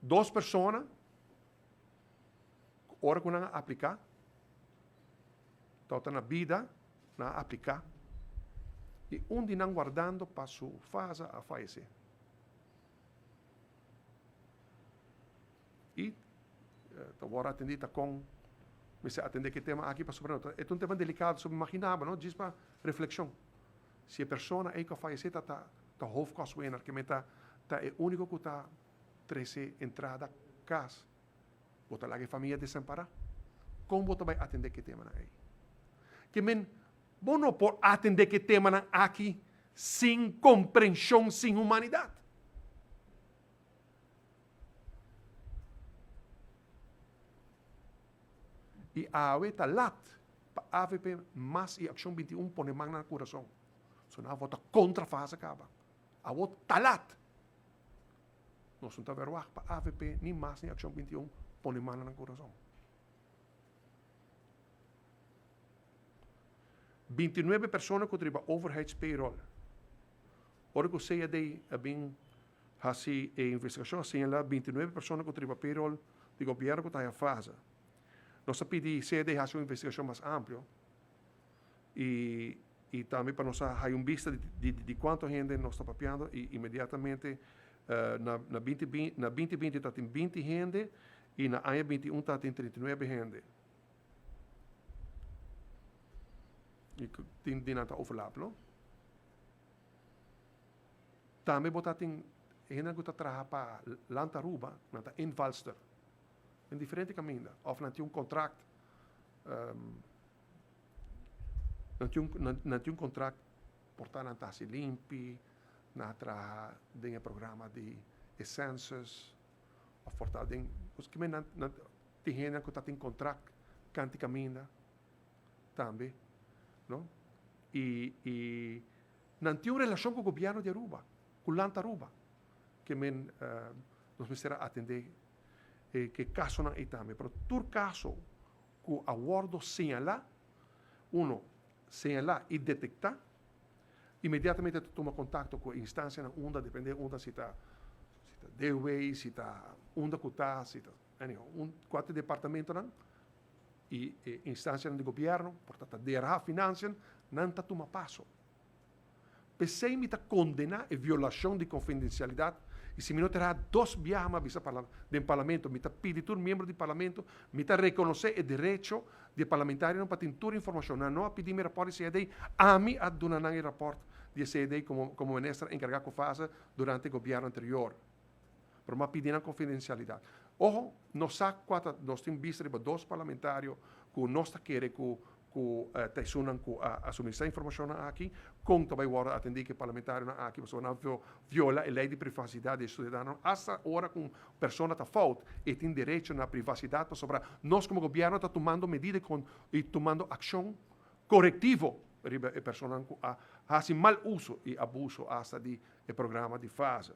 Dos persona ku ora ku nan a apliká, tabata na bida, nan a apliká i un di nan wardando pa su fasa a fayesé. I ta wòrdu atendí ta kon mester atendé ku e tema aki pasobra e ta un tema delikado, so imaginá bo no, djis pa reflekshon. Si e persona ei ku a fayesé ta ta hoofdkostwinner, ke men ta ta e úniko ku ta trese entrada kas, bo ta laga e famia desampará? Kon bo ta bai atendé ku e temanan ei? Ke men bo no por atendé ku e temanan aki sin komprenshon, sin humanidat. I awe ta lat pa avp mas i Akshon 21 pone man na kurason. So nan a vota kontra fase kaba. Awo ta lat! Nos no ta verwagt pa avp ni mas ni Akshon 21 pone man na nan kurason. 29 persona ku ta riba overheidspayroll. Ora ku CAD a bin hasi e investigashon a señalá 29 persona ku ta riba payroll di gobièrnu ku ta haña fase. Nos a pidi CAD hasi un investigashon mas amplio i i tambe pa nos a haña un bista di di kuantu hende nos ta papiando i inmediatamente na na binti binti na binti binti tatin 20 hende i na aña 21 tatin 39 hende. I tin di nan ta overlap no. Tambe bo ta tin hendenan ku ta traha pa Land Aruba, nan ta invalster den diferente kaminda òf nan tin un kontrakt, nan tin un nan tin un kontrakt por ta nan ta hasi limpi, nan a traha den e programa di e census òf por ta den, nan tin hendenan ku ta tin kontrakt kanti kaminda tambe, no? I i nan tin un relashon ku gobièrnu di Aruba, ku Land Aruba, ke men nos mester a atendé e ke kasonan ei tambe. Pero tur kaso ku a wòrdu señalá, uno, señalá i detektá, inmediatamente ta tuma kontakto ku e instansianan unda, dependé unda si ta si ta DW, si ta unda ku ta, si ta anyhow, un kua ta e departamentonan i e instansianan di gobièrnu, por ta ta DRH Financiën, nan ta tuma paso. P'esei mi ta kondená e violashon di konfidensialidat i si mi no traha dos biaha mi a bisa den parlamento, mi ta pidi tur miembro di parlamento, mi ta rekonosé e derecho di e parlamentarionan pa tin tur informashon. Nan no a pidi mi rapòrt di CAD, ami a duna nan e rapòrt di e CAD komo komo minister enkargá ku fase durante e gobièrnu anterior. Pero mi a pidi nan konfidensialidat. Oho, nos sa kua ta, nos tin bista riba dos parlamentario ku nos ta kere ku ku ta esunnan ku a a suministrá informashonnan aki, kon ta bai wòrdu atendí ku e parlamentarionan aki pasobra nan a viola e lei di privasidat di e siudadanonan. Asta ora ku un persona ta fout e tin derecho na privasidat pasobra nos komo gobièrnu ta tumando medida i tumando akshon korektivo riba e personanan ku a hasi mal uso i abuso asta di e programa di fase.